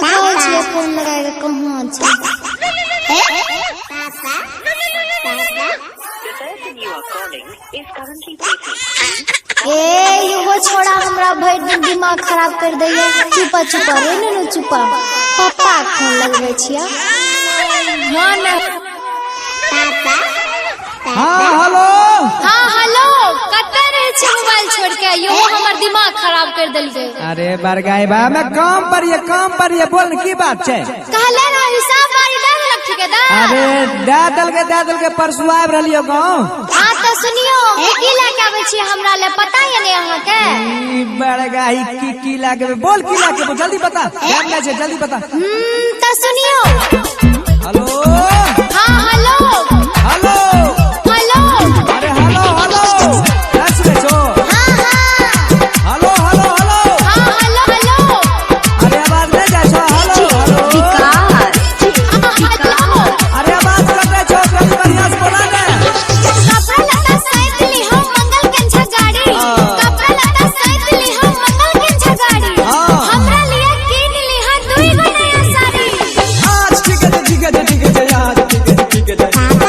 देखै छियै फोन लगा के कहाँ छै। The person you are calling is currently busy. ए इहो छोड़ा हमरा भरि दिन दिमाग खराब कर दैया। चुपा चुपा रे नुनू चुपा, पप्पा के फोन लगबै छियै। हाँ ना। हाँ हेलो। हाँ हेलो, कतऽ रहै छी मोबाइल छोड़ के? इहो हमर दिमाग खराब कर देलकै। अरे बरगाई बा, मैं काम पर ये, काम पर ये, बोल न, की बात छै? कहले रह हिसाब बारी दे देलक ठेकेदार। अरे दे देलकै, दे देलकै, परसू आबि रहलियो गाँव। हाँ तऽ सुनियो, की लए के आबै छियै हमरा ले पता ये ने अहाँके? ई बड़गाई की की लागे, बोल की लागे, जल्दी बता, टाइम नहीं छै, जल्दी बता। तऽ सुनियो। हेलो। हाँ हेलो। हेलो। हेलो। अरे हेलो हेलो, क्या सुनै छो? हाँ हाँ। Hello hello hello. हाँ हेलो हेलो। अरे आवाज नहीं जाइ छो? Hello hello. विकास। हाँ हेलो। अरे आवाज कटै छो, कनी बढ़िया से बोला ने। कपड़ा लत्ता सैत लिहो मंगल कंछा गाड़ी। हाँ। कपड़ा लत्ता सैत लिहो मंगल कंछा गाड़ी। हाँ। हमरा लिए कीन लिहा दुई गो नया साड़ी। आज ठीक है, ठीक है, ठीक है, आज ठीक है, ठीक है।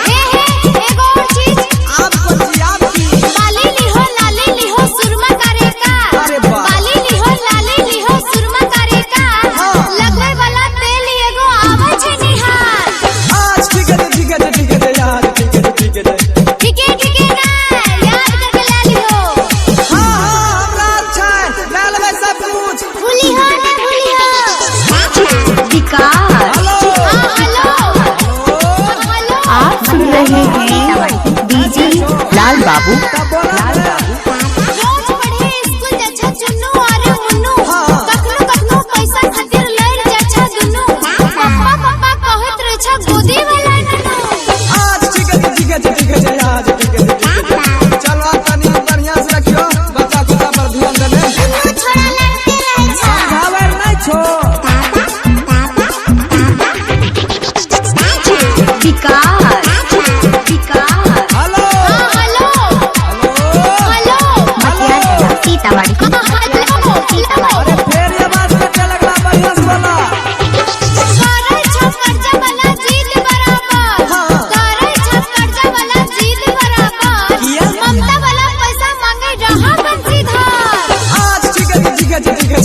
हे हे, एगो और चीज। आप कौन सी, आप की? बाली लिहो लाली लिहो सुरमा करे का। अरे वाह। बाली लिहो लाली लिहो सुरमा करे का। हाँ। लगवे वाला तेल एगो आवे छै निहार। आज ठीक है, ठीक है, ठीक है, आज ठीक है, ठीक है। ठीके ठीके ना याद करके ला लिहो। हाँ हाँ, हमरा अच्छा है, ले लेबै सब कुछ। भूलिहो ना भूलिहो। विकास। हेलो। हाँ हेलो। हेलो। आप सुन रहे हैं डीजे लाल बाबू। तब बोला ने। रोज पढ़े स्कूल जाछा चुन्नू और मुन्नू। हाँ। कखनो कखनो पैसा खातिर लड़ जाछा दुनू। पप्पा पप्पा कहत रहे छा गोदी वाला नन्नू। आज ठीक है, ठीक है, ठीक है, आज ठीक है, ठीक है। चलो तनी बढ़िया से रखियो, बच्चा कुत्ता पर ध्यान देने। दुनू छोड़ा लड़ते रहे छा। समझाबै नहीं छो। विकास। विकास। हेलो। हाँ हेलो। हेलो। हेलो। मटियार सीतामढ़ी। हाँ हेलो। अरे फेर ये आवाज कटे लगला, बढ़िया से बोला। करे छा कर्जा वाला जीत बराबर। हाँ। करे छा कर्जा वाला जीत बराबर। किया? ममता वाला पैसा मांगे रहा बंसीधार। आज ठीक है, ठीक है, ठीक है,